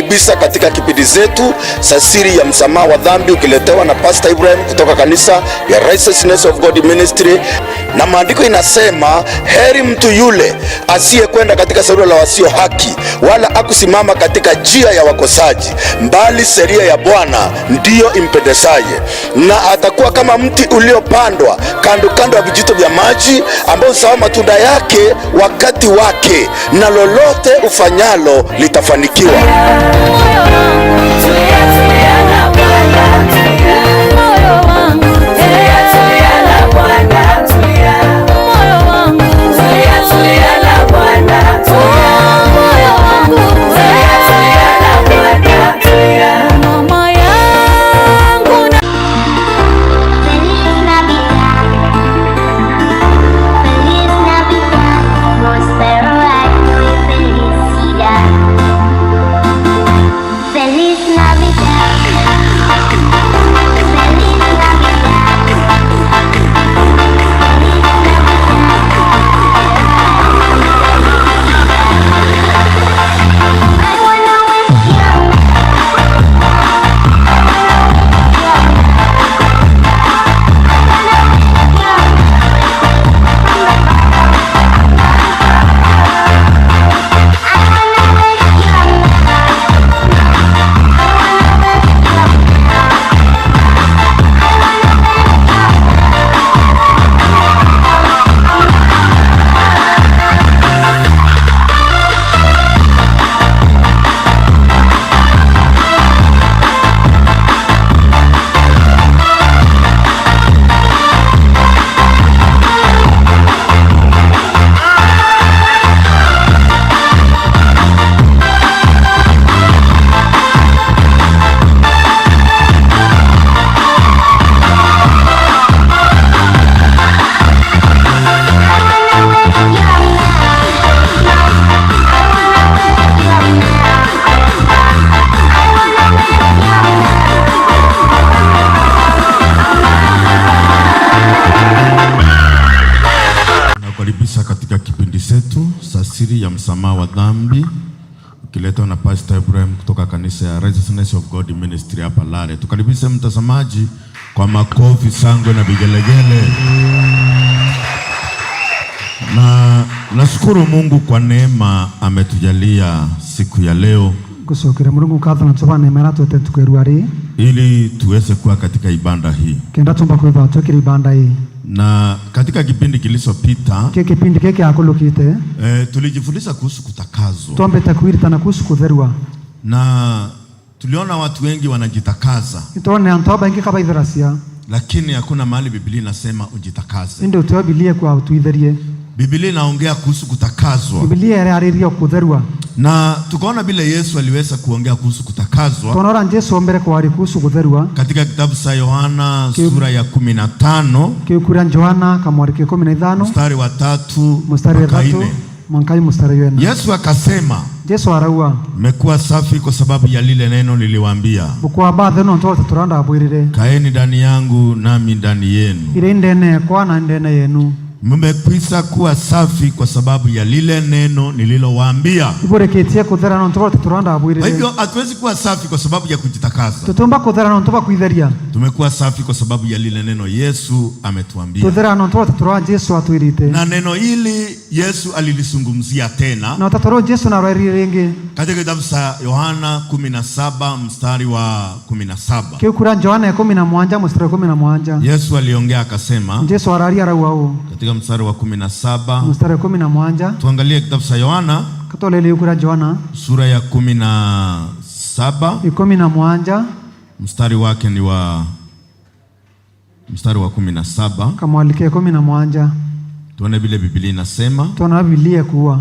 Tunakukaribisha katika kipindi zetu za siri ya msamaha wa dhambi, ukiletewa na Pastor Ibrahim kutoka kanisa ya Righteousness of God Ministry. Na maandiko inasema heri mtu yule asiyekwenda katika shauri la wasio haki, wala akusimama katika njia ya wakosaji, bali sheria ya Bwana ndiyo impendezaye, na atakuwa kama mti uliopandwa kando kando ya vijito vya maji, ambao huzaa matunda yake wakati wake, na lolote ufanyalo litafanikiwa. Moyo wangu Tulia, tulia na Bwana, tulia. moyo wangu Tulia, tulia na Bwana, tulia. Moyo wangu Tulia, tulia na Bwana, tulia. Moyo wangu Tulia, tulia na Bwana, tulia. Mama yangu na Feliz Navidad. Feliz Navidad. Prospero año y felicidad. Feliz Navidad. Feliz Navidad. Feliz Navidad. I wanna wish you I wanna wish you I wanna wish you from the bottom of my heart. I wanna wish you I wanna wish you I wanna wish you from the bottom of my heart. I wanna wish you a Merry Christmas. I wanna wish you a Merry Christmas. I wanna wish you a Merry Christmas from the bottom of my heart. Nakukaribisha katika kipindi chetu cha siri ya msamaha wa dhambi ukiletwa na Pastor Ibrahim kutoka kanisa ya Righteousness of God Ministry hapa Lare. Tukaribishe mtazamaji kwa makofi, shangwe na vigelegele. Na nashukuru Mungu kwa neema ametujalia siku ya leo Gucokera Murungu nkatho na tubana imera twete tukwerua ri ili tuweze kuwa katika ibada hii. Kenda tumba kwithwa twikire ibanda hii. Na katika kipindi kilichopita Ki kipindi giki akulukite tulijifundisha kuhusu kutakazwa twambite kwiritana kuhusu kutherua. Na tuliona watu wengi wanajitakaza, Nitwone antu abaingi kabaitheracia, lakini hakuna mahali Biblia inasema ujitakaze. Indi utio Bibilia kwa tuitherie. Biblia inaongea kuhusu kutakazwa, Bibilia ĩrarĩria kutherua. Na tukaona vile Yesu aliweza kuongea kuhusu kutakazwa Twona ũrĩa Jesu mbere kwaria kuhusu kutherua katika kitabu cha Yohana sura ya 15 kiukura Johana kamwarika 15 mstari wa 3 mstari wa mpaka 3 4. mwankai mstari wa 4. Yesu akasema, Jesu araua, mmekuwa safi kwa sababu ya lile neno niliwaambia. Bukwa bathe no ntwara turandabwirire. Kaeni ndani yangu nami ndani yenu. Ire ndene kwa na ndene yenu. Mmekwisha kuwa safi kwa sababu ya lile neno nililowaambia. Ibureketie kuthera no ntwara Kwa turandabwirire. hivyo hatuwezi kuwa safi kwa sababu ya kujitakaza. Tutumba kuthera no ntuba kwitheria. Tumekuwa safi kwa sababu ya lile neno Yesu ametuambia. Tuthera no ntwara tura Jesu atwirite. Na neno hili Yesu alilizungumzia tena Na utatoro Jesu narwerire ringi katika kitabu cha Yohana 17 mstari wa 17. Kiukura Johana 17 mstari wa 17. Yesu aliongea akasema Jesu araria arauga ũũ katika mstari wa 17. Mstari wa 17. Tuangalie kitabu cha Yohana Katolele ukura Johana sura ya 17 17 mstari wake ni wa mstari wa 17. Kamwalike 17. Tuone vile Biblia inasema, Tuona Biblia kuwa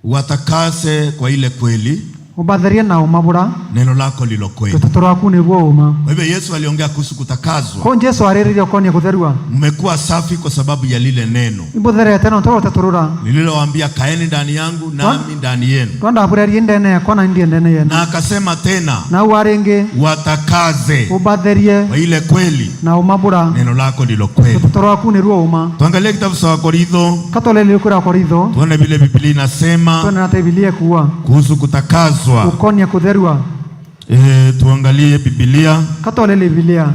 watakase kwa ile kweli, Ubatherie na umabura. Neno lako lilo kweli. Rũteto rwaku nĩguo ũma. Kwa hivyo Yesu aliongea kuhusu kutakazwa. Ko Jesu arĩrĩria ũkoniĩ kũtherua. Mmekuwa safi kwa sababu ya lile neno Ibũtherete no tondũ rũteto rũra. nililowaambia, kaeni ndani yangu nami ndani yenu. Twandabũrerie ndene yakwa na ndie ndene yenu. Na akasema tena, Na u arĩngĩ watakaze ubatherie kwa ile kweli, na umabura. neno lako ndilo kweli. Rũteto rwaku nĩruo ũma. Tuangalie kitabu cha Wakorintho, Katolele kura Korintho tuone vile Biblia inasema twone na Biblia kuwa kuhusu kutakazwa. ukonia kutherua. Tuangalie Biblia, Katolele Biblia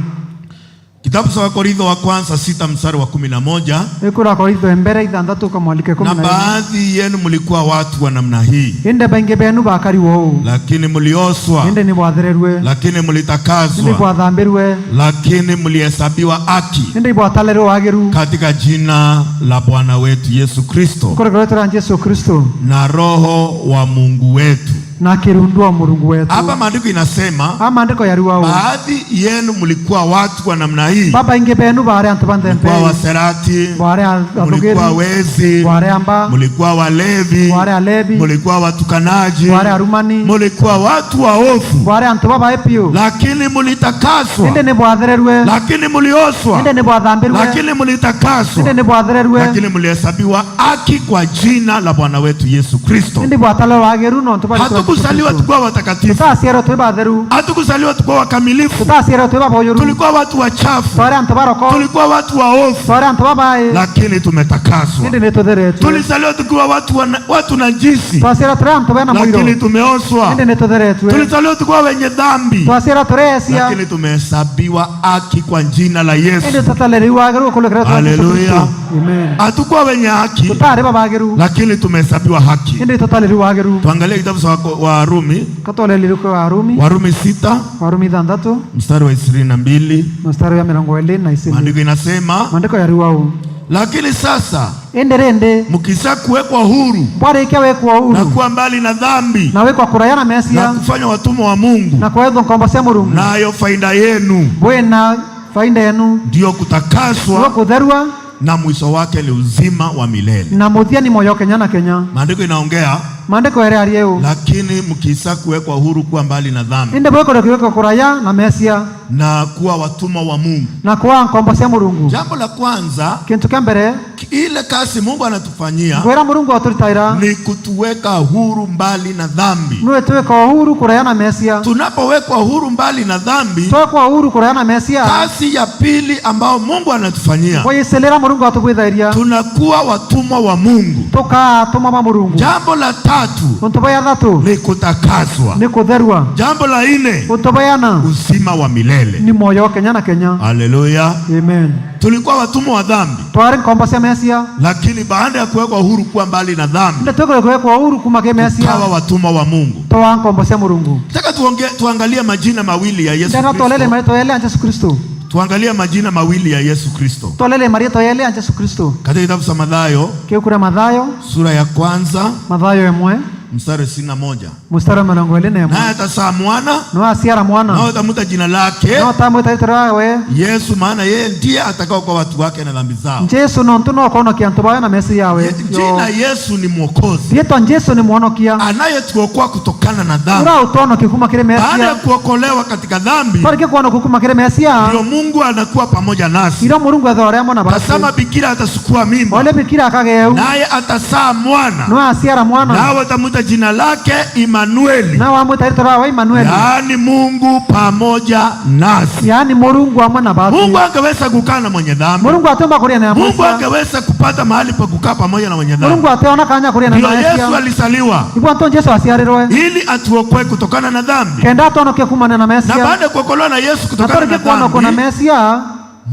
kitabu cha Wakorintho wa kwanza 6 mstari wa 11. Ikura Korintho embere ithanthatu kamwalike Na 11. baadhi yenu mlikuwa watu wa namna hii, Inde baingi benu bakariwo ũũ. lakini mlioswa, Inde nĩ bwathererwe. lakini Inde mlitakazwa, bwathambirwe. lakini mlihesabiwa haki Inde bwatalerwo wageru katika jina la Bwana wetu Yesu Kristo kũrekeretera Jesu Kristo na Roho wa Mungu wetu. na kirundwa Mulungu wetu. Hapa maandiko inasema Amaandiko yariwa ũũ. baadhi yenu mlikuwa watu wa namna hii, Baba ingi benu bare antu banthempe. mlikuwa waserati, Bare mlikuwa athugiri. wezi, Bare amba. mlikuwa walevi, Bare alebi. mlikuwa watukanaji, Bare arumani. mlikuwa watu waofu, Bare antu babae piũ. lakini mlitakaswa, Inde nĩ bwathererwe. lakini mlioswa, Inde nĩ bwathambirwe. lakini mlitakaswa, Inde nĩ bwathererwe. lakini mlihesabiwa haki kwa jina la Bwana wetu Yesu Kristo. Inde bwatalerwo wageru no ntu Hatukuzaliwa tukiwa watakatifu, Tutaciarwo twĩ batheru. hatukuzaliwa tukiwa wakamilifu, Tutaciarwo twĩ baboyũru. tulikuwa watu wachafu, Twari antu baroko. tulikuwa watu waofu, Twari antu babae. lakini tumetakaswa. Inde nĩ tũtheretwo. Tulizaliwa tukiwa watu najisi, Twaciarwo tũrĩ antu bena mũiro. lakini tumeoswa. Inde nĩ tũtheretwe. Tulizaliwa tukiwa wenye dhambi, Twaciarwo tũrĩ ecia. lakini tumehesabiwa haki kwa jina la Inde Yesu. tũtalerĩirwo wageru kũrũkĩra Haleluya. Amen. Hatukuwa wenye haki, Tũtarĩ babageru. lakini tumehesabiwa haki. Inde tũtalerĩirwo wageru. Tuangalie kitabu cha Warumi, Katolele kwa Warumi. Warumi 6 Warumi 6 mstari wa 22. mstari wa 22. Maandiko inasema, Maandiko yariwa ũũ. lakini sasa Inde rĩndĩ mkisha kuwekwa huru bwarĩkia wekwo na uru kuwa mbali na dhambi na wekwa kũraya na na mecia kufanya watumwa wa Mungu, na kwethwo nkombo cia Mũrungu nayo faida yenu bwĩna faida yenu ndiyo nĩguo kutakaswa, kũtherua na mwisho wake ni uzima wa milele. na mũthia ni moyo kenya na kenya. Maandiko inaongea, Maandiko ere arie ũũ. lakini mkisha kuwekwa huru kuwa mbali na dhambi Inde bwĩkũrĩ kwĩkwo kũraya na mecia na kuwa watumwa wa Mungu. na kwa nkombo cia Mũrungu. Jambo la kwanza, Kintu kĩa mbere ile kazi Mungu anatufanyia ngwĩra Mũrungu atũrutaira ni kutuweka huru mbali na dhambi. nĩwe twĩka uhuru kũraya na mecia. Tunapowekwa huru mbali na dhambi, Twekwa uhuru kũraya na mecia, kazi ya pili ambayo Mungu anatufanyia, kwĩicĩlĩra Mũrungu atũgwĩthairia tunakuwa watumwa wa Mungu. tũkaa tũmwa ba Mũrungu. Jambo la tatu Ũntũ bwa ithatũ ni kutakaswa. nĩ kũtherua. Jambo la nne, Ũntũ bwa ana uzima wa milele. ni moyo kenya na kenya. Haleluya! Amen. Tulikuwa watumwa wa dhambi, Twari nkombo cia mecia. lakini baada ya kuwekwa huru kuwa mbali na dhambi, Inde twekũrĩ kwĩkwo uhuru kuma kĩ mecia tukawa watumwa wa Mungu. twa nkombo cia Mũrungu. Nataka tuangalie majina mawili ya Yesu Ndena twolele Kristo. marĩtwa yele ya Yesu Kristo. Tuangalie majina mawili ya Yesu Kristo Twolele marĩtwa yele ya Yesu Kristo. katika kitabu cha Mathayo Kĩukura Mathayo, sura ya kwanza Mathayo 1 mstari 21. mstari wa 21. Naye atazaa mwana, No aciara mwana nao utamuta jina lake no tamwĩta rĩtwa rĩawe Yesu, maana yeye ndiye atakao kwa watu wake na dhambi zao. Jesu nontu no kũhonokia antũ bayo na meci yawe. Jina Yesu ni Mwokozi Rĩtwa Jesu nĩ mwonokia anayetuokoa kutokana na dhambi. ũra ũtũhonokia kuma kĩrĩ Baada ya mecia. kuokolewa katika dhambi, Twarĩkia kũhonoka kuma kĩrĩ mecia, ndio Mungu anakuwa pamoja nasi. ira Mũrungu etha ũrĩa mwana Tazama, bikira atasukua mimba, ole bikira akageu naye atazaa mwana, no aciara mwana nawe atamuita jina lake Imanueli, na wamwĩta rĩtwa rĩawe Imanueli, yaani Mungu pamoja nasi. yaani Mũrungu amwe na batu. Mungu angeweza kukaa na mwenye dhambi, Mũrungu atĩomba kũrĩa na Mungu mwecia. angeweza kupata mahali pa kukaa pamoja na mwenye dhambi. Mũrungu ateona kanya kũrĩa na Ndio Yesu mecia. alisaliwa Ibwo nto Jesu aciarirwe ili atuokoe kutokana na dhambi, kenda atũhonokie kumana na na mecia. baada ya kuokolewa na Yesu Na kutokana twarĩkia na kũhonokwo na dhambi, mecia,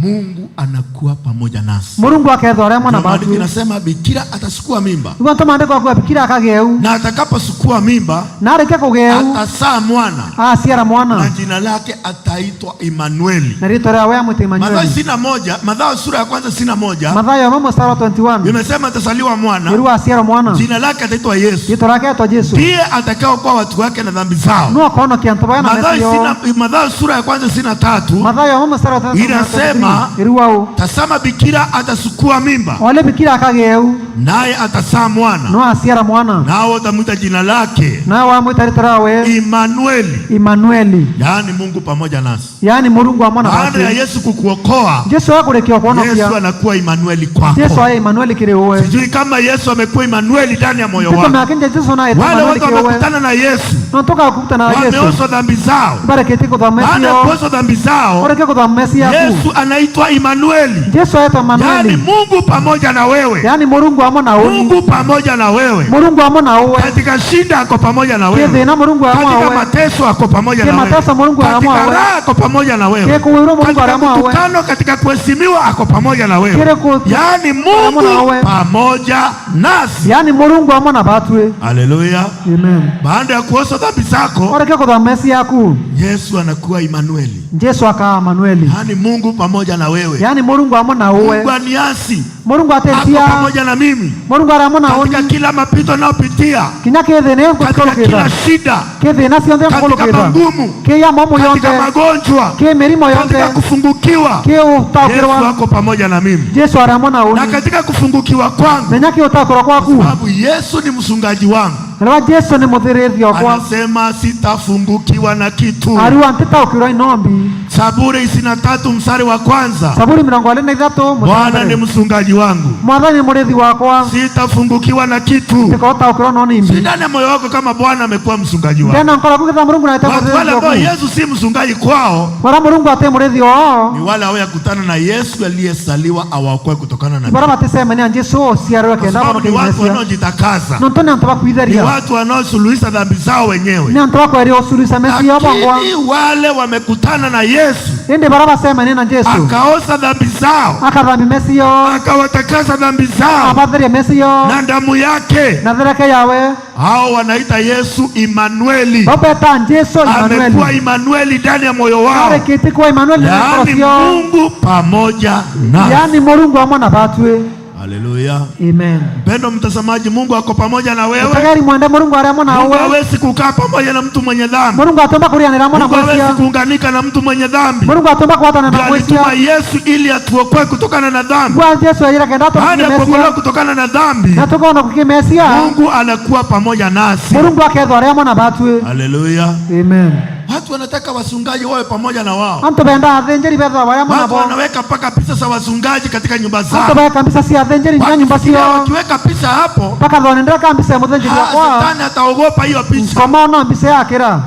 Mungu anakuwa pamoja nasi. Mũrungu aketha ũrĩa mwana Ndio maandiko batu. inasema bikira atasukua mimba, Ibwo nto maandĩko akuga bikira akageu na atakaposukua mimba na arĩkia kũgeu atazaa mwana, aciara na mwana jina lake ataitwa Imanueli. na rĩtwa rĩawe amwĩta Mathayo Imanueli. 21, Mathayo sura ya kwanza 21 Mathayo 1 mstari wa 21 imesema atasaliwa mwana, ĩrua aciara mwana jina lake ataitwa Yesu, rĩtwa rĩake etwa Jesu ndiye atakaokoa watu wake na dhambi zao. no akũhonokia antũ bayo na Mathayo mecio. Mathayo sura ya kwanza 23 Mathayo 1 mstari wa Inasema 23 ĩrua ũ tazama, bikira atasukua mimba ole bikira akageu Naye atazaa mwana, No aciara mwana. Nao watamwita jina lake Na wamwita ritwa rawe Imanueli, Imanueli. Yaani Mungu pamoja nasi. Yaani Murungu amwe na Baada ya batwe. Yesu kukuokoa, Jesu akũrĩkia kũhonokia. Yesu anakuwa Imanueli kwako. Jesu aye Imanueli kĩrĩ ũwe. Sijui kama Yesu amekuwa Imanueli ndani ya moyo wako. Tũmenya Jesu na Wale Imanueli watu kĩrĩ ũwe. wamekutana na Yesu, No tũgakutana na Yesu. wameoshwa dhambi zao. Barekĩtie Baada ya kũthamesio. kuoshwa dhambi zao, Ũrĩkie kũthamesia ku. Yesu anaitwa Imanueli, Jesu aetwo yaani Imanueli. Mungu pamoja na wewe. Yaani Murungu amwe na ũni. Mungu pamoja na wewe. Murungu amwe na ũwe. Katika shida ako pamoja na wewe. Kĩthĩna Murungu amwe Katika ũwe. mateso ako pamoja na wewe. Kĩmateso Murungu amwe Katika ũwe. raha ako pamoja na wewe. Kĩkũwĩrwo Murungu Katika amwe ũwe. kutukanwa, katika kuheshimiwa ako pamoja na wewe. Kĩrĩ kũ- Yaani amwe na Mungu wewe. pamoja nasi. Yaani Murungu amwe na batwe. Haleluya. Amen. Baada ya kuosha dhambi zako, Ũrĩkie kũthamesia ku. Yesu anakuwa Imanueli, Jesu akaa Imanueli. yaani Mungu pamoja na wewe. Yaani Murungu amwe na ũwe. Mungu aniasi, Murungu ako atetia. pamoja na mimi Murungu arĩ amwe na katika ũni. kila mapito nayopitia, Kinya kĩthĩna katika ngũkũrũkĩra. kila shida, Kĩthĩna ciothe katika ngũkũrũkĩra. magumu, Kĩya momu katika yonthe. magonjwa, Kĩ mĩrimũ yonthe. katika kufungukiwa, Kĩ Yesu ũtaũkĩrwa. ako pamoja na mimi. Jesu arĩ amwe na Na ũni. katika kufungukiwa kwangu, Menya kĩ ũtaũkĩrwa kwaku. sababu Yesu ni mchungaji wangu, Rĩrĩa Jesu nĩ mũthĩrĩthi wakwa. anasema sitafungukiwa na kitu. Ariwa ntĩtaũkĩrwa inombi. Zaburi 23 mstari wa kwanza, Zaburi 23 mũstari wa Bwana ni mbere. mchungaji wangu, Mwathani nĩ mũrĩthi wakwa. sitafungukiwa na kitu. Ndĩkotaũkĩrwo no Si nimbi. ndani ya moyo wako kama Bwana amekuwa mchungaji wako. Ndena nkoro kugitha Murungu na ate Watu mũrĩthi wale ambao waku. Yesu si mchungaji kwao Bara Murungu ate mũrĩthi wao. ni wale hawayakutana na Yesu aliyesaliwa awaokoe kutokana na Bara dhambi. baticemania Jesu ũciarĩrwo Kwa kenda sababu ni honoke watu Mesia. wanaojitakaza, Nontu nĩ antũ ni bakwitharia. watu wanaosuluhisha dhambi zao wenyewe, Nĩ antũ bakweria ũcurisa Mesia bongwa. lakini wale wamekutana na Yesu Ĩndĩ bara bacemania na Jesu. akaosha dhambi zao, Akathambi Mesia. akawatakasa dhambi zao Abatheria Mesia. na damu yake. Na thereke yawe. Hao wanaita Yesu Imanueli. Babeta Jesu Amekuwa Imanueli. Imanueli ndani ya moyo wao, Arĩkĩtie kuwa Imanueli na ngoro yaani ciao. Mungu pamoja nasi. Yaani Murungu amwe na batwe. Haleluya. Amen. Mpendo mtazamaji, Mungu ako pamoja na wewe. Utageri mwende Murungu arĩ amwe na Mungu ũwe. hawezi kukaa pamoja na mtu mwenye dhambi. Murungu atomba kũrĩanĩra amwe na Mungu hawezi mwĩcia. kuunganika na mtu mwenye dhambi. Murungu atomba kũgwatana na Ndiye mwĩcia. alituma Yesu ili atuokoe kutokana na dhambi. Gwa Jesu aira kenda Baada ya tũkinyie kuokolewa Mesia. kutokana na dhambi, Na tũkona kũkinyie Mesia. Mungu anakuwa pamoja nasi. Murungu akethwo arĩ amwe na batwe. Haleluya. Amen. Watu wanataka wasungaji wawe pamoja na wao. Antu benda athĩnjĩri bethwo barĩ amwe Watu nabo. wanaweka mpaka picha za wasungaji katika nyumba Antu zao. beka mbica cia athĩnjĩri nginya nyũmba Wakifikiria ciao. wakiweka picha hapo, Bakathonendera mbica ya mũthĩnjĩri wakwa. shetani ataogopa hiyo picha. Ngoma ona mbica yakĩra.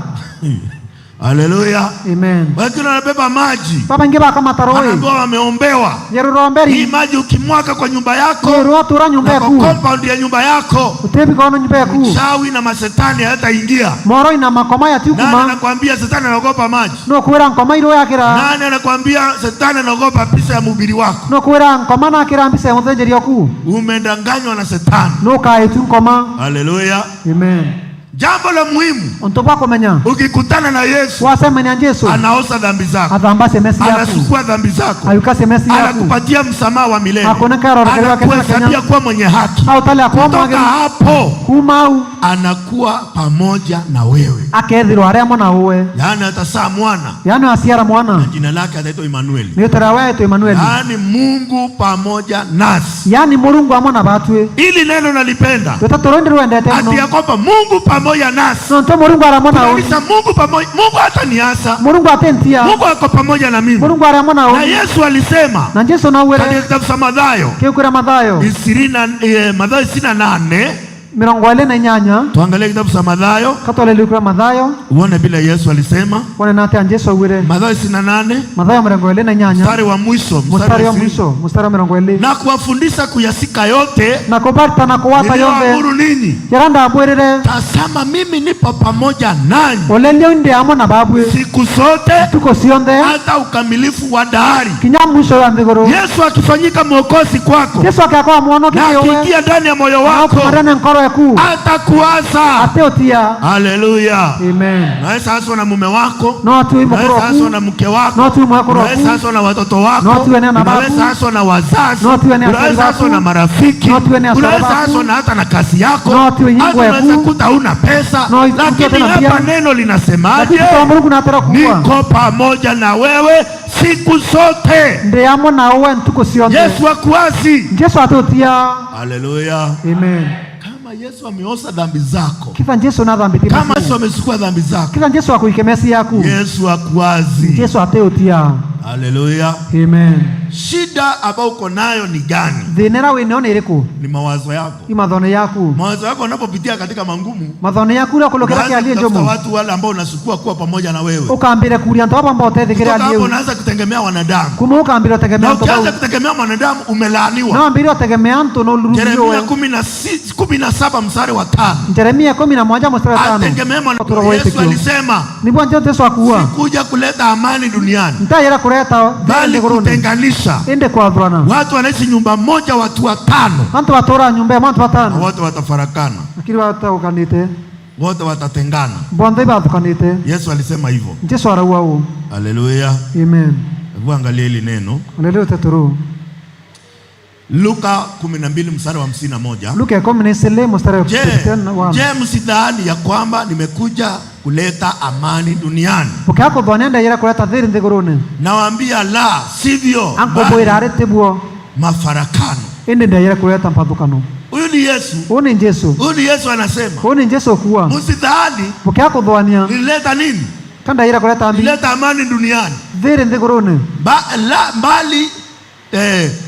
Haleluya. Amen. Wengine wanabeba maji, Baba ingĩ bakamataro ĩ. wanaambiwa wameombewa. Hii Yeruromberi. maji ukimwaga kwa nyumba yako Yeruotura nyumba na kwa yaku. compound ya nyumba yako, Utebikono nyumba yaku. chawi na mashetani hayataingia. Moro ina makoma Nani yatiukuma. anakuambia shetani anaogopa maji? No kwĩra nkoma irũ yakĩra. Nani anakuambia shetani anaogopa picha ya mhubiri wako? No kwĩra nkoma nakĩra mbica ya mũthĩnjĩri oku. Umedanganywa na shetani. No kaĩtu nkoma. Haleluya. Amen. Jambo la muhimu, Untu bwa kũmenya. ukikutana na Yesu Wacemania Jesu. anaosha dhambi zako, Athamba cieme ciaku. anasukua dhambi zako, Ayuka cieme ciaku. anakupatia msamaha wa milele, Akoneka rorokere wake anakuhesabia kuwa mwenye haki. Autale akwa Kutoka mwagĩrĩru. hapo Kuma hau anakuwa pamoja na wewe, akethirwo arĩ amwe na ũwe. yaani atasaa mwana, Yaani aciara mwana. jina lake ataitwa Imanueli, Nĩ ũtara wetwo Emmanueli. yaani Mungu pamoja nasi. Yaani Murungu amwe na batwe. Ili neno nalipenda, Rũtatũ rũu ndĩrwendete ati mũno. ya kwamba Mungu pamoja nasi. Nontu Murungu arĩ amwe na ũni. Kabisa, Mungu pamoja, Mungu hata niasa, Murungu atentia. Mungu ako pamoja na mimi. Murungu arĩ amwe na Na ũni. Yesu alisema Na Jesu katika naugire kitabu cha Mathayo kĩu kĩrĩa Mathayo Mathayo 28. 28. Tuangalie kitabu cha Mathayo Katwale kĩrĩa Mathayo uone vile Yesu alisema. wone na atĩa Jesu augire. Mathayo 28 Mathayo 28 mstari wa mwisho, mstari mstari wa wa 20. mwisho mstari wa 20. Na kuwafundisha kuyasika yote Na kũbarita na kũwata yonthe niliyoamuru ninyi. yara ndambwĩrĩre Tazama, mimi nipo pamoja nanyi ũlelia ndĩ amwe na babwe siku zote tukũ cionthe hata ukamilifu wa dahari. kinya mwisho wa nthigũrũ. Yesu akifanyika mwokozi kwako Jesu akĩakwa mwonoki na kĩũwe akiingia ndani ya moyo na wako, ũkũmarane nkoro Eku Atakuasa. Ateutia. Haleluya. Amen. Unaweza aswa na mume wako, No tuwe mukuru unaweza aswa waku. na mke wako, No tuwe mwakuru unaweza waku. aswa na watoto wako, No tuwe na babu. unaweza aswa na wazazi, No tuwe na askari unaweza aswa baku. na marafiki, No tuwe na askari unaweza baku. aswa na hata na kazi yako, No tuwe nyingo hata unaweza yaku. kuta huna pesa, No ikuta lakini tena hapa pia. neno linasemaje? Lakini kwa Mungu natera kuwa. Niko pamoja na wewe siku zote. Ndeyamo nawe ntuko cionthe. Yesu akuasi. Jesu ateutia. Haleluya. Amen. Kama Yesu ameosha dhambi zako, Kitha Jesu nathambitie kama Yesu meciria. amechukua dhambi zako, Kitha Jesu akuike meci yaku. Yesu akuazi. Jesu ateutia. Haleluya. Amen. Shida ambayo uko nayo ni gani? Thina ĩrĩa wĩnayo nĩ ĩrĩkũ? Ni mawazo yako. I mathono yaku. Mawazo yako unapopitia katika mangumu, Mathono yaku ũrĩa ũkũlũkĩra unaanza kĩalie kutafuta njũmũ. watu wale ambao unasukua kuwa pamoja na wewe. Ũkambĩra kuria antu aba mbote thikĩrĩa Kutoka hapo aliu. unaanza kutegemea wanadamu, Kuma ũkambĩra ũtegemea na antu ukianza bau. kutegemea mwanadamu umelaaniwa. No ambĩrĩre ũtegemea antu no Yeremia ũrurumio. 17 mstari wa 5 Jeremia 11 mstari wa 5. ategemea mwanadamu. Tũrogwo Yesu wĩtĩkio. alisema Nĩguo Jesu akuwa. sikuja kuleta amani duniani, Ntayera kuleta bali thĩna kutenganisha. ĩndĩ kwathurana. Watu wanaishi nyumba moja, watu watano, Antu batũraga nyũmba ĩmwe antu na batano. wote watafarakana, Lakini bataukanĩte. wote watatengana. Bonthe bathukanĩte. Yesu alisema hivyo. Jesu arauga ũũ. Haleluya. Amen. Hebu angalia hili neno Olele ũtetũrũ. Luka 12 mstari wa 51. Luka 12 mstari wa Je, 51. je, msidhani ya kwamba nimekuja kuleta amani duniani? Ũkĩaga kũthwania ndayera kuleta thĩrĩ nthĩgũrũ-inĩ. Nawaambia la, sivyo, bali Ankũmbũĩra arĩ tiguo. mafarakano. Ĩndĩ ndayera kuleta mpathũkano. Huyu ni Yesu, Ũũ nĩ Jesu. huyu ni Yesu anasema Ũũ nĩ Jesu kuwa. msidhani Ũkĩaga kũthwania nilileta nini? kandaira kuleta mbi Nilileta amani duniani. thĩrĩ nthĩgũrũ-inĩ. Mbali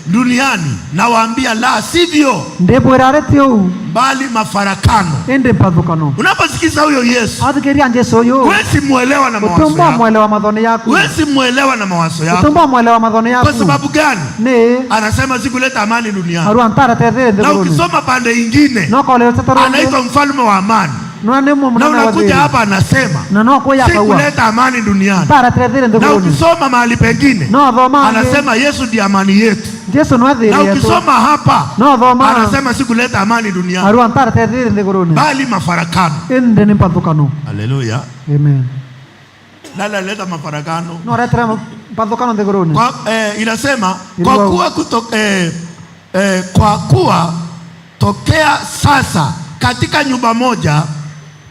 duniani, nawaambia la, sivyo, Ndĩmbwĩra arĩ ti ũũ bali mafarakano. ĩndĩ mpathũkano. Unaposikiza huyo Yesu, Athikĩria Jesu ũyũ. huwezi muelewa na mawazo Ũtũmba yako, mwelewa mathono yaku. huwezi muelewa na mawazo yako. Ũtũmba mwelewa mathono Kwa yaku. sababu gani? Nĩ Anasema sikuleta amani duniani. arua ntarete thĩrĩ Na nthĩgũrũ-inĩ. ukisoma pande ingine, No kolero tetũrũ anaitwa mfalme wa amani, no nĩ na mũnene wa unakuja thĩrĩ. hapa anasema Na no kwĩyakaua sikuleta amani duniani. ntarete thĩrĩ Na nthĩgũrũ-inĩ. ukisoma mahali pengine, No thoma anasema Yesu ndiye amani yetu. Jesu no Na thĩrĩ yetu. ukisoma hapa, No thoma anasema sikuleta amani duniani, arua ntarete thĩrĩ nthĩgũrũ-inĩ. bali mafarakano. Ĩndĩ nĩ mpathũkano. Haleluya. Amen. Lala leta mafarakano. No aretere mpathũkano nthĩgũrũ-inĩ. Kwa, inasema kwa Ilikuwa- kuwa kwa kuwa tokea sasa katika nyumba moja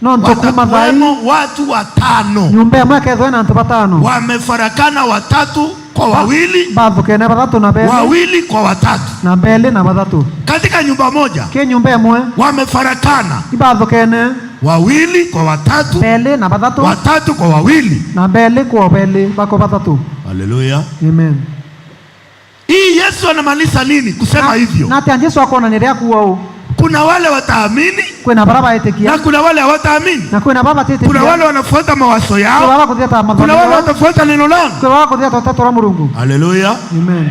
No ntũkuma thai watakuwemo watu watano nyũmba ĩmwe ĩkethwo ĩna antũ batano. wamefarakana, watatu kwa wawili, Bathũkene bathatũ na mbele wawili kwa watatu, na mbele na bathatũ. katika nyumba moja Kĩ nyũmba ĩmwe wamefarakana, ibathũkene wawili kwa watatu, mbele na bathatũ watatu kwa wawili. na mbele kwa mbele bako bathatũ. Haleluya! Amen. Hii Yesu anamaanisha nini kusema hivyo? Na atĩa Jesu akonania rĩa kuwa ũũ Kuna wale wataamini kwĩna bara na baĩtĩkia kuna wale hawataamini. na kwĩna bara Kuna batĩtĩkia wale wanafuata mawazo kwĩ yao, bara kũthia ta kuna mathomo wale yao watafuata neno langu. kwĩ bara kũthia ta ũteto wa Mũrungu. Haleluya! Amen.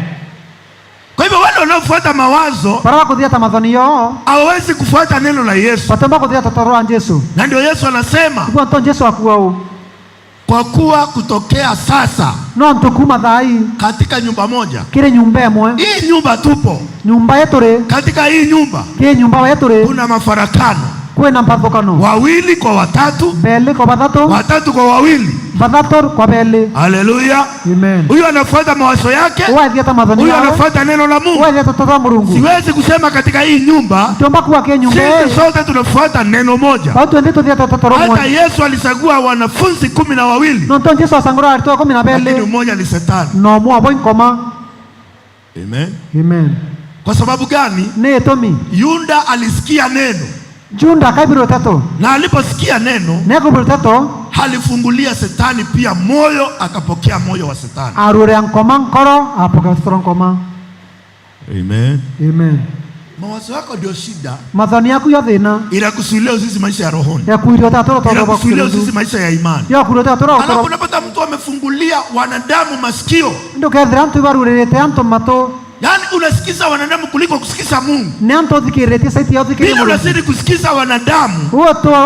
Kwa hivyo wale wanaofuata mawazo Bara kũthia ta mathoni yao hawawezi kufuata neno la Yesu, batemba kũthia ta ũteto wa Jesu. na ndio Yesu anasema Nĩguo nto Jesu akuwa ũũ kwa kuwa kutokea sasa no ntũkuma thai katika nyumba moja, kĩrĩ nyũmba ĩmwe hii nyumba tupo nyũmba ĩtũrĩ katika hii nyumba kĩ nyũmba ĩtũrĩ kuna mafarakano, kwĩna mpathũkano wawili kwa watatu, mbele kwa bathatũ watatu kwa wawili. bathatũ kwa mbele. Haleluya! Amen. Huyu anafuata mawazo yake, Wathia ta mathoni huyu yao anafuata neno la Mungu. wathia ta ũteto wa Mũrungu. Siwezi kusema katika hii nyumba Tiomba kuwa kĩ nyũmba sisi ĩ sote tunafuata neno moja. bau twende tũthiĩte ũteto Hata rũmwe. Yesu alichagua wanafunzi 12, No nto Jesu acangũra arutwo ikũmi na lakini bele mmoja ni Shetani. no mwe abo inkoma. Amen. Amen. Kwa sababu gani? Nĩ ĩtũmi Yuda alisikia neno, Junda akaibira ũteto na aliposikia neno nĩekũbira ũteto alifungulia Shetani pia moyo, akapokea moyo wa Shetani. arũrĩa nkoma nkoro apokea ũteto rwa nkoma. Amen. Amen. Mawazo yako ndio shida, Mathoni yaku yo thĩna inakusuilia usisi maisha ya rohoni, yakuiria ũteto rwa inakusuilia usisi maisha ya imani. yakuiria ũteto rwa Alafu unapata mtu amefungulia wanadamu masikio, ndũkethĩra antũ ibarurĩrĩte antũ matũ. Yaani unasikiza wanadamu kuliko kusikiza Mungu. Nĩ antu ũthikĩrĩtie saiti ya ũthikĩrĩrie Vile Mũrungu. unazidi kusikiza wanadamu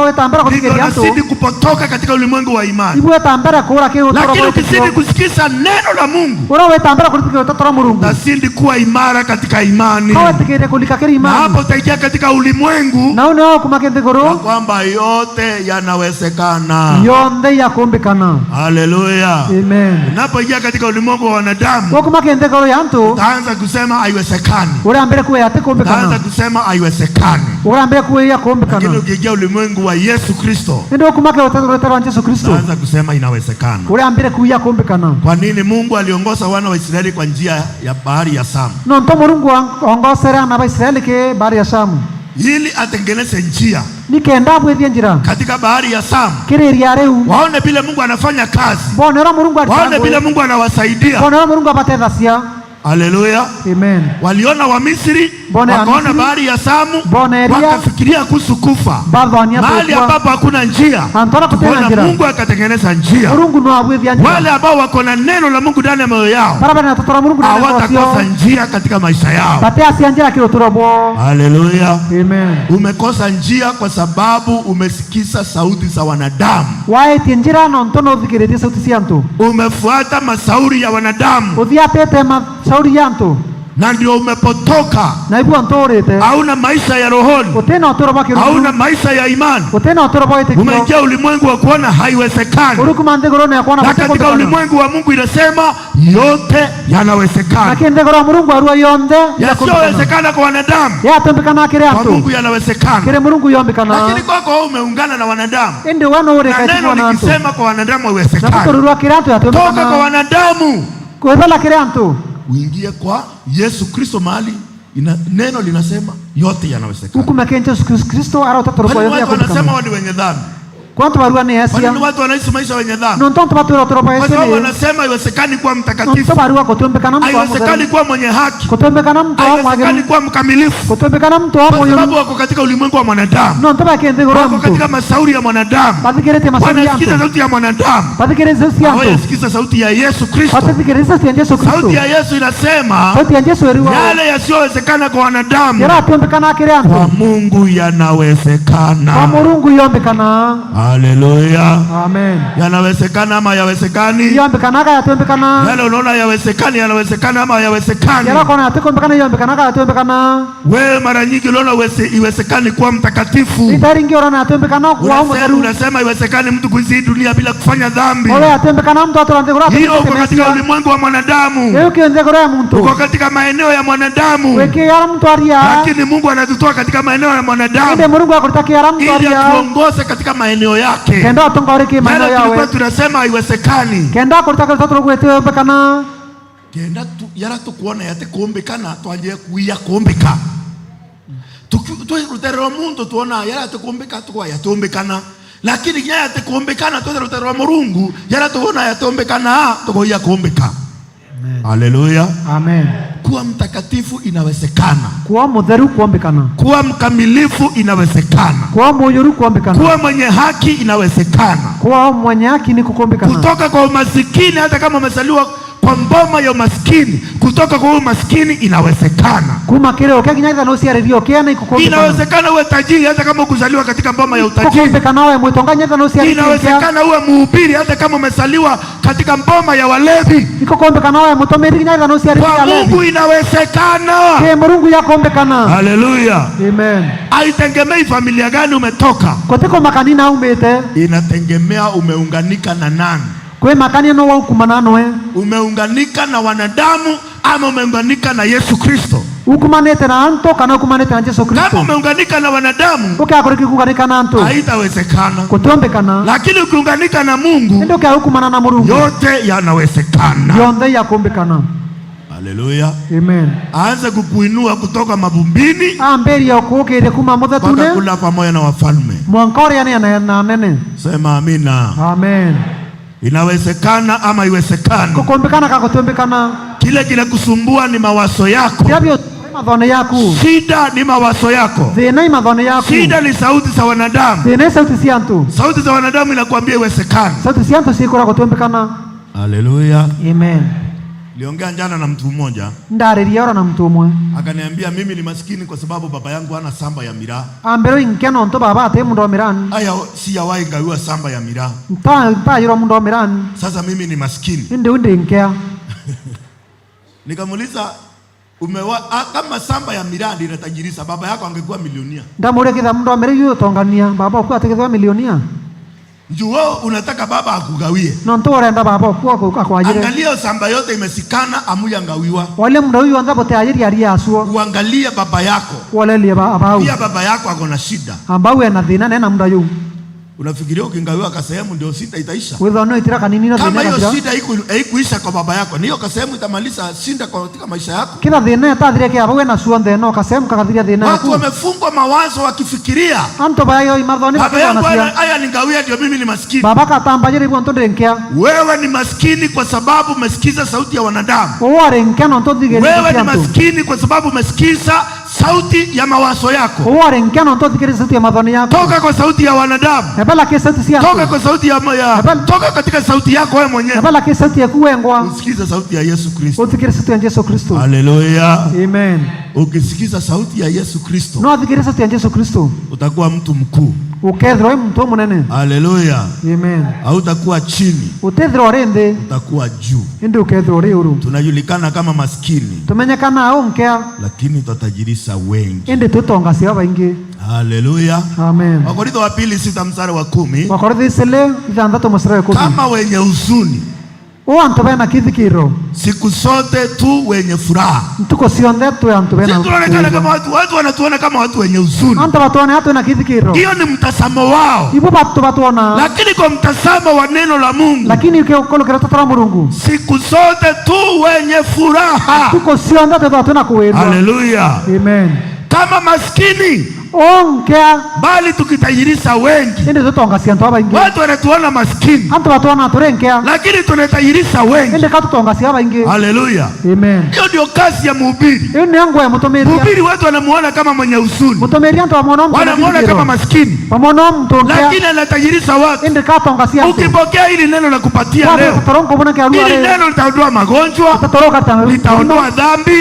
Wetambara ndivyo kũthikĩrĩria antu unazidi kupotoka katika ulimwengu wa imani. ibu wetambara kũra kĩ Lakini ukizidi kusikiza neno la Mungu ũrĩa wetambara kũthikĩrĩria ũtatũra Mũrungu utazidi kuwa imara katika imani, kawetĩkĩrĩria kũlika kĩrĩ na imani hapo utaingia katika ulimwengu na ũnĩ kuma ya kĩnthĩgũrũ kwamba yote yanawezekana. yonthe yakumbĩkana. Haleluya! Amen. Unapoingia katika ulimwengu wa wanadamu Wokuma kĩnthĩgũrũ ya antu utaanza kusema haiwezekani, ũrĩa kuya utaanza atĩkũmbĩkana kusema haiwezekani. ũrĩa kuya Lakini kumbĩkana ukiingia ulimwengu wa Yesu Kristo ĩndĩ ũkuma kĩũtetũrĩte rwa Jesu Kristo utaanza kusema inawezekana. ũrĩa kuya kumbĩkana. Kwa nini Mungu aliongoza wana wa Israeli kwa njia ya bahari ya Shamu? Nonto Mũrungu ongosere ana ba Israeli kĩ bahari ya Shamu Ili atengeneze njia nikenda bwithie njira katika bahari ya Shamu, kĩrĩria rĩu waone vile Mungu anafanya kazi, bonera Mũrungu waone vile aritangu Mungu anawasaidia. bonera Mũrungu abatethacia. Haleluya! Amen. Waliona Wamisri, Bwana ya wakaona Misri, bahari ya Shamu, Bwana Elia, wakafikiria kuhusu kufa, bathwania mahali tũkua ambapo hakuna njia. Antona kutena Tukaona njira Mungu akatengeneza njia. Mũrungu no abwithia njira Wale ambao wako na neno la Mungu ndani ya moyo yao barabara na tũtũra Mũrungu na hawatakosa njia katika maisha yao. bateacia njira kĩũtũro bwo. Haleluya! Amen. Umekosa njia kwa sababu umesikiza sauti za wanadamu, Waĩtie njira nonto no ũthikĩrĩtie sauti cia antu umefuata masauri ya wanadamu, ũthiatĩte macauri ya antu na ndio umepotoka. na ibu antũrĩte Hauna maisha ya rohoni, ũtĩna ũtũro bwa kĩrungu hauna maisha ya imani. ũtĩna ũtũro bwa wĩtĩkio Umeingia ulimwengu wa kuona haiwezekani, ũrukuma nthĩgũrũ nĩ kuona na katika ulimwengu wa Mungu inasema yote yanawezekana. lakini nthĩgũrũ ya Mũrungu arua yonthe Yasiyowezekana kwa wanadamu, yatũmbĩkana kĩrĩ kwa antu Mungu yanawezekana. kĩrĩ Mũrungu yombĩkana Lakini kwako wewe umeungana na wanadamu, ĩndĩ we na nũũrĩka neno ĩtikwo na antu likisema kwa wanadamu na haiwezekani. gũtũrurua kĩrĩ antu Toka kwa yatũmbĩkana wanadamu kwĩthela kĩrĩ antu uingie kwa Yesu Kristo mahali neno linasema yote yanawezekana. ukume kĩ Jesu Kristo ara ũtatũrũ Kwa kwa nini yothe watu wanasema yakumbĩkana wao ni wenye dhambi? kwa antu barua nĩ Kwa ecia nini watu wanaishi maisha wenye dhambi? nonto antu batwĩra ũtũro bwa Kwa ecia sababu nĩ wanasema haiwezekani kuwa nonto mtakatifu, barua gũtũmbĩkana mtu wa haiwezekani mũtheru kuwa mwenye haki, gũtũmbĩkana mtu wa haiwezekani mwagĩru kuwa mkamilifu, gũtũmbĩkana mtu wa kwa sababu mũyũru wako katika ulimwengu wa mwanadamu, nonto bakĩ nthĩgũrũ ya wako mtu katika masauri ya mwanadamu, bathikĩrĩtie macauri ya wanasikiza antu sauti ya mwanadamu, bathikĩrĩtie sauti ya antu hawajasikiza sauti ya Yesu Kristo. bathikĩrĩtie sauti ya Jesu Kristo Sauti ya Yesu inasema sauti ya Jesu ĩriwa yale yasiyowezekana kwa wanadamu yaratũmbĩkana kĩrĩ kwa antu Mungu kwa yanawezekana. Mũrungu yombĩkana. Haleluya! Amen. Yanawezekana ama yawezekani? Yombĩkana gayatũmbĩkana Yale unaona yawezekani, yanawezekana ama yawezekani? yarakona yatĩkũmbĩkana yombĩkana gayatũmbĩkana. Wewe mara nyingi unaona iwezekani kuwa mtakatifu, Itaringi ũrona yatũmbĩkana kuwa unasema, mũtheru unasema iwezekani mtu kuishi hii dunia bila kufanya dhambi. ũrĩa yatũmbĩkana mtu atũra nthĩgũrũ Hiyo uko katika atũmbĩkĩte ulimwengu wa mwanadamu, ĩyo kĩ nthĩgũrũ ya muntu uko katika maeneo ya mwanadamu, wĩkĩara mtu aria lakini Mungu anatutoa katika maeneo ya ĩndĩ mwanadamu Mũrungu akũruta kĩara mtu ili aria atuongoze katika maeneo yake. kenda atongore kĩ maeneo Yale tulikuwa yawe tunasema haiwezekani, kenda akũruta kĩrĩa tũrũgwĩtĩombĩkana kenda tu, yara tukuona yate kuombekana twanje kuiya kuombeka ruterero muntu tuona yara tukuombeka tukwa yatombekana lakini kinya yate kuombekana twete ruterero murungu yara tuona yatombekana tukoiya kuombeka. Haleluya! Amen. Kuwa mtakatifu inawezekana, Kuwa mũtheru kuombĩkana kuwa mkamilifu inawezekana, kuwa mũyũru kuombĩkana kuwa mwenye haki inawezekana, kuwa mwenye haki ni kukombĩkana kutoka kwa umasikini, hata kama umezaliwa kwa mboma ya umaskini, kutoka kwa umaskini inawezekana. kuma kĩrĩ ũkĩa nginya ithano ũciarĩrio ũkĩa nĩ ikukombĩkana Inawezekana uwe tajiri hata kama ukuzaliwa katika mboma ya utajiri. kukombĩkana we mwĩtonga nginya ithano ũciarĩrio ũkĩa Inawezekana uwe mhubiri hata kama umezaliwa katika mboma ya walevi. ikukombĩkana we mũtũmĩri nginya ithano ũciarĩrio Kwa alevi Mungu inawezekana. kĩ Mũrungu yakombĩkana. Haleluya! Amen. Haitegemei familia gani umetoka, Kũtĩ kũmakani na umĩte inategemea umeunganika na nani. kwĩ makania no waukumana nwe Umeunganika na wanadamu ama umeunganika na Yesu Kristo? ukumanĩte na antu kana ukumanĩte na Jesu Kama Kristo umeunganika na wanadamu ũkĩa kũrĩki na antu haitawezekana, kũtiombĩkana lakini ukiunganika na Mungu ĩndĩ ũkĩa ukumana na Mũrungu yote yanawezekana. yonthe yakumbĩkana. Haleluya! Amen. Aanze kukuinua kutoka mavumbini Ambĩrie ũkũũkĩrie kuma mpaka mũthetune kula pamoja na wafalme. mwanka ũrĩa na nene. Sema amina. Amen. Inawezekana ama iwezekani? Kũkũmbĩkana ka gũtũmbĩkana Kile kinakusumbua ni mawazo yako, kĩrĩa mathone yaku shida ni mawazo yako, thĩna i mathone yaku shida ni sauti za wanadamu. thĩna i sauti cia antu Sauti za wanadamu inakuambia iwezekani. sauti cia antu ciĩkũra gũtũmbĩkana. Haleluya! Amen. Niliongea jana na mtu mmoja, Ndariria ora na mtu umwe. Akaniambia mimi ni maskini kwa sababu baba yangu hana samba ya miraa. Ambero inkia nonto baba ate mundu wa mirani. Aya, sijawahi gawiwa samba ya miraa. Ntayirwa mundu wa mirani. Sasa mimi ni maskini. Indi undi inkia. Nikamuuliza kama samba ya miraa ndio inatajirisa, baba yako angekuwa milionia. Ndamuria kitha mundu wa miraa yu utongania baba oku atigithwa milionia. Njoo wewe unataka baba akugawie. Nonto urenda baba oku akwajire. Angalia samba yote imesikana amuya ngawiwa. Wale mundu uyu antha bote ajiri aria asuo. Uangalie baba yako. Walelie abau. Pia baba yako ako na shida. Ambau ena thina nena mundu ayu. Unafikiria ukingawiwa kasehemu ndio shida itaisha? Withono itira kanini no Kama thina hiyo gathira. shida haikuisha kwa baba yako, ni hiyo kasehemu itamaliza shida katika maisha yako. Kitha thina etathire kia abau ena suonthe no kasehemu kagathiria thina Watu yaku. wamefungwa mawazo wakifikiria Anto bayo imathoni baba yangu bakigwana haya haya ningawia ndio mimi ni maskini. Baba katambajire ibwo nto ndinkia. Wewe ni maskini kwa sababu umesikiza sauti ya wanadamu. Uware nkia nonto thigiri Wewe ni antu. maskini kwa sababu umesikiza sauti ya mawazo yako. Uware nkia nonto thigiri sauti ya mathoni yako. Toka kwa sauti ya wanadamu. Ebala ke sauti cia Toka kwa sauti ya toka katika sauti yako wewe mwenyewe. Ebala ke sauti yaku wengwa. Usikize sauti ya Yesu Kristo. Uthikire sauti ya Yesu Kristo. Haleluya. Amen. Ukisikiza sauti ya Yesu Kristo No athikire sauti ya Yesu Kristo. utakuwa mtu mkuu. Ukethirwa wi muntu munene. Haleluya. Amen. Hautakuwa chini, Utethirwa uri nthi utakuwa juu. indi ukethirwa uri uru. Tunajulikana kama maskini, Tumenyekana au nkea lakini tutatajirisa wengi. indi tutongacia baingi. Haleluya. Amen. Wakorintho wa pili 6 mstari wa 10, Wakorintho icili ithanthatu musira wa ikumi. kama wenye huzuni O antu bena kithikiro siku zote tu wenye furaha. ntuko cionthe twi antu bena Sisi tunaonekana kama watu wanatuona kama watu wenye huzuni. antu batuone atwi na kithikiro Hiyo ni mtazamo wao, ibo batu batuona lakini kwa mtazamo wa neno la Mungu, lakini ukikolokera totara murungu siku zote tu wenye furaha. tuko cionthe twithwa twina kuwirwa. Haleluya. Amen. Kama maskini, O nkea bali tukitajirisha wengi. indi tutongacia antu abaingi. Watu wanatuona maskini, Antu batuona turi nkea lakini tunatajirisha wengi. indi katutongacia abaingi. Haleluya. Amen. Hiyo ndio kazi ya mhubiri. Iyo niyo ngwa ya mutumiria. Mhubiri watu wanamuona kama mwenye huzuni, Mutumiria antu bamwona omuntu na wanamuona kithikiro kama maskini, bamwona omuntu nkea lakini anatajirisha watu. indi katongacia antu. Ukipokea hili neno la kupatia leo, hili neno litaondoa magonjwa, litaondoa dhambi,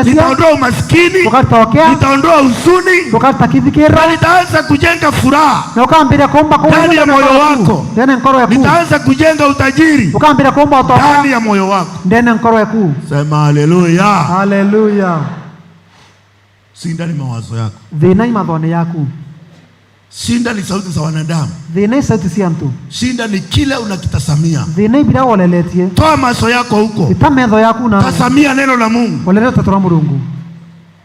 litaondoa umaskini, litaondoa huzuni, na litaanza kujenga furaha ndani ya moyo wako, litaanza kujenga utajiri ndani ya moyo wako. Sema haleluya. Haleluya. Shinda ni mawazo yako, Thina i mathoni yaku. shinda ni sauti za wanadamu, Thina i sauti cia antu. shinda ni kile unakitasamia. Thina i biria woleletie. Toa macho yako huko, Ita metho yaku na tasamia neno la Mungu, wolele utatu wa murungu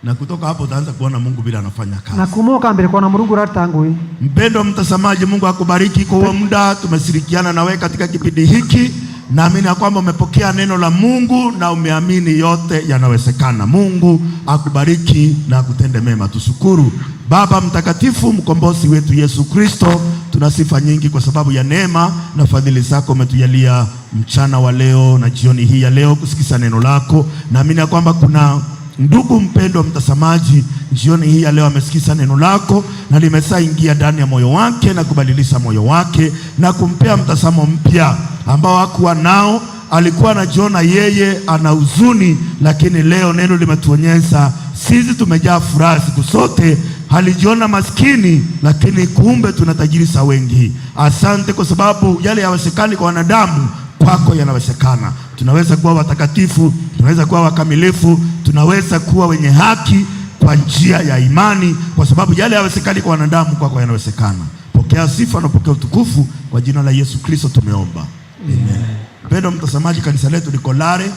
na kutoka hapo utaanza kuona Mungu bila anafanya na kazi. kuma ukambire kuona murungu urarita ngui. Mpendwa mtazamaji, Mungu akubariki kwa huo muda tumeshirikiana na wewe katika kipindi hiki. Naamini ya kwamba umepokea neno la Mungu na umeamini yote yanawezekana. Mungu akubariki na akutende mema. Tushukuru Baba Mtakatifu, mkombozi wetu Yesu Kristo, tuna sifa nyingi kwa sababu ya neema na fadhili zako umetujalia mchana wa leo na jioni hii ya leo kusikiza neno lako. Naamini ya kwamba kuna ndugu mpendwa mtazamaji, jioni hii ya leo amesikiza neno lako na limeshaingia ndani ya moyo wake na kubadilisha moyo wake na kumpea mtazamo mpya ambao hakuwa nao. Alikuwa anajiona yeye ana huzuni, lakini leo neno limetuonyesha sisi tumejaa furaha siku zote. Alijiona maskini, lakini kumbe tunatajirisha wengi. Asante kwa sababu yale yawezekani kwa wanadamu kwako yanawezekana. Tunaweza kuwa watakatifu, tunaweza kuwa wakamilifu, tunaweza kuwa wenye haki kwa njia ya imani, kwa sababu yale yawezekani kwa wanadamu, kwako yanawezekana. Pokea sifa na pokea utukufu kwa jina la Yesu Kristo tumeomba, amen. Mpendwa mtazamaji, kanisa letu liko Lare.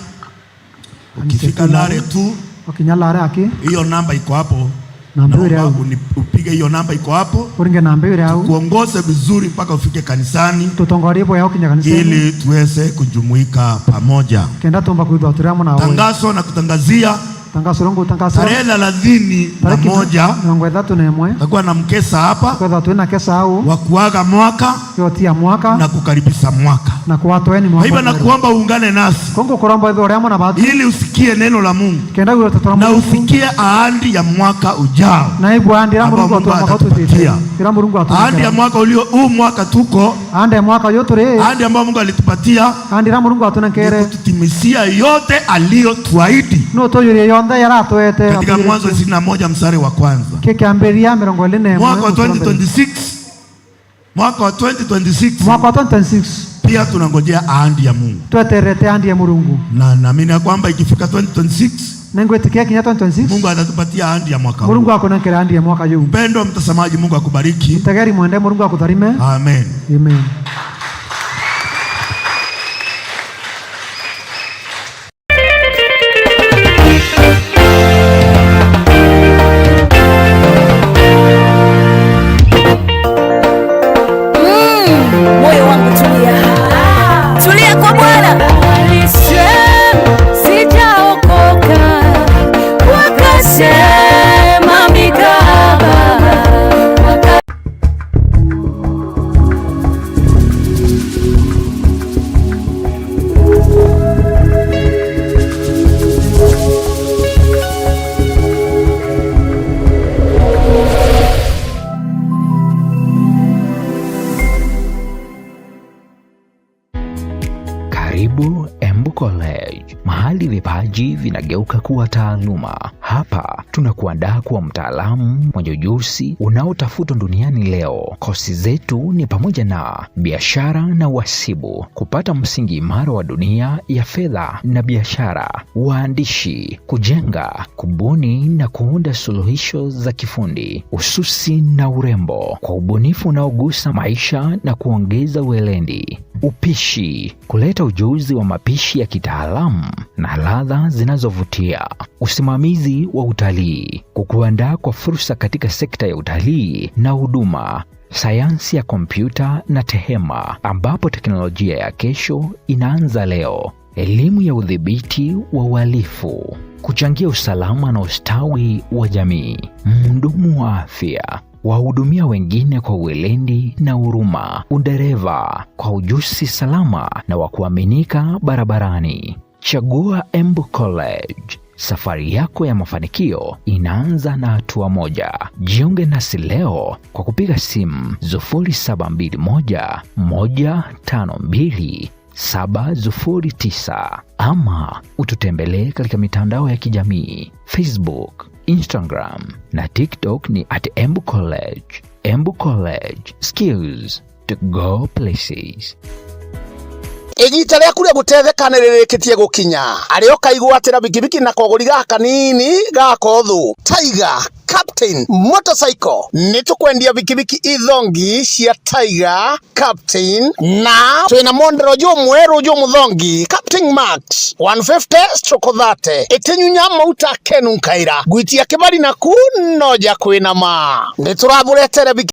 Ukifika Lare tu, Wakinya Lare aki hiyo namba iko hapo, Namba ile naomba au. upige hiyo namba iko hapo, Uringe namba ile au. kuongoze vizuri mpaka ufike kanisani, Tutongorie bwea ukinya kanisani ili tuweze kujumuika pamoja. Kenda tumba kwithwa turi hamwe nawe. Tangazo na kutangazia Tangaso ngutangasira Tarehe 31 31 takuwa na mkesa hapa kwetha twina kesa au wa kuaga mwaka yotia mwaka na kukaribisha mwaka. Na kuwatoeni Kwa mwaka hivyo mweru. nakuomba uungane nasi Kongo kuromba ithe uria muna batu ili usikie neno la Mungu kenda gwira na usikie ahadi ya mwaka ujao na igwandira ambao Murungu Mungu atwa mwaka ututite atatupatia. ira Murungu Ahadi ya atutite mwaka ulio huu mwaka tuko ande mwaka uyu turi ahadi ambayo Mungu alitupatia ande ira Murungu ni atunenkere kututimisia yote aliyotuahidi no tuyurie yonthe yaratwete katika Mwanzo 21 mstari wa kwanza. kikiambiria 21 Mwaka wa 2026, mwaka wa 2026 mwaka wa 2026 pia tunangojea ahadi ya Mungu, tweterete andi ya Murungu na naamini ya kwamba ikifika 2026 nengwitikia kinya 2026 Mungu atatupatia ahadi ya mwaka huu. Murungu akunenkera andi ya mwaka yu. Mpendwa mtazamaji, Mungu akubariki. Tegeri mwende Murungu akutharime. Amen. Amen. Moyo wangu tulia, tulia kwa Bwana. Walisema sijaokoka, wakasema mikaba, Karibu Embu College, mahali vipaji vinageuka kuwa taaluma. Hapa tunakuandaa kuwa mtaalamu mwenye ujuzi unaotafutwa duniani leo. Kosi zetu ni pamoja na biashara na uhasibu, kupata msingi imara wa dunia ya fedha na biashara, waandishi, kujenga, kubuni na kuunda suluhisho za kifundi, ususi na urembo, kwa ubunifu unaogusa maisha na kuongeza uelendi, upishi, kuleta ujuzi wa mapishi ya kitaalamu na ladha zinazovutia, usimamizi wa utalii, kukuandaa kwa fursa katika sekta ya utalii na huduma, sayansi ya kompyuta na tehema, ambapo teknolojia ya kesho inaanza leo, elimu ya udhibiti wa uhalifu, kuchangia usalama na ustawi wa jamii, mhudumu wa afya wahudumia wengine kwa uweledi na huruma, udereva kwa ujuzi salama na wa kuaminika barabarani. Chagua Embu College. Safari yako ya mafanikio inaanza na hatua moja. Jiunge nasi leo kwa kupiga simu 0721 152 709 ama ututembelee katika mitandao ya kijamii Facebook, Instagram na TikTok ni at Embu College. Embu College, skills to go places. Igita rĩaku rĩa gũtetheka nĩ rĩrĩkĩtie gũkinya arĩa ũkaigwatĩra bikibiki na kogori gaka nini gakothu Tiger Captain motorcycle. Nĩ tũkwendia bikibiki ithongi cia Tiger Captain na twĩna mondero jũ mwerũ jũ mũthongi Captain Max 150/30 ĩtĩnyunya mauta kenu nkaira ngwitia kĩbari naku noja kwĩna ma nĩ tũrabũretere.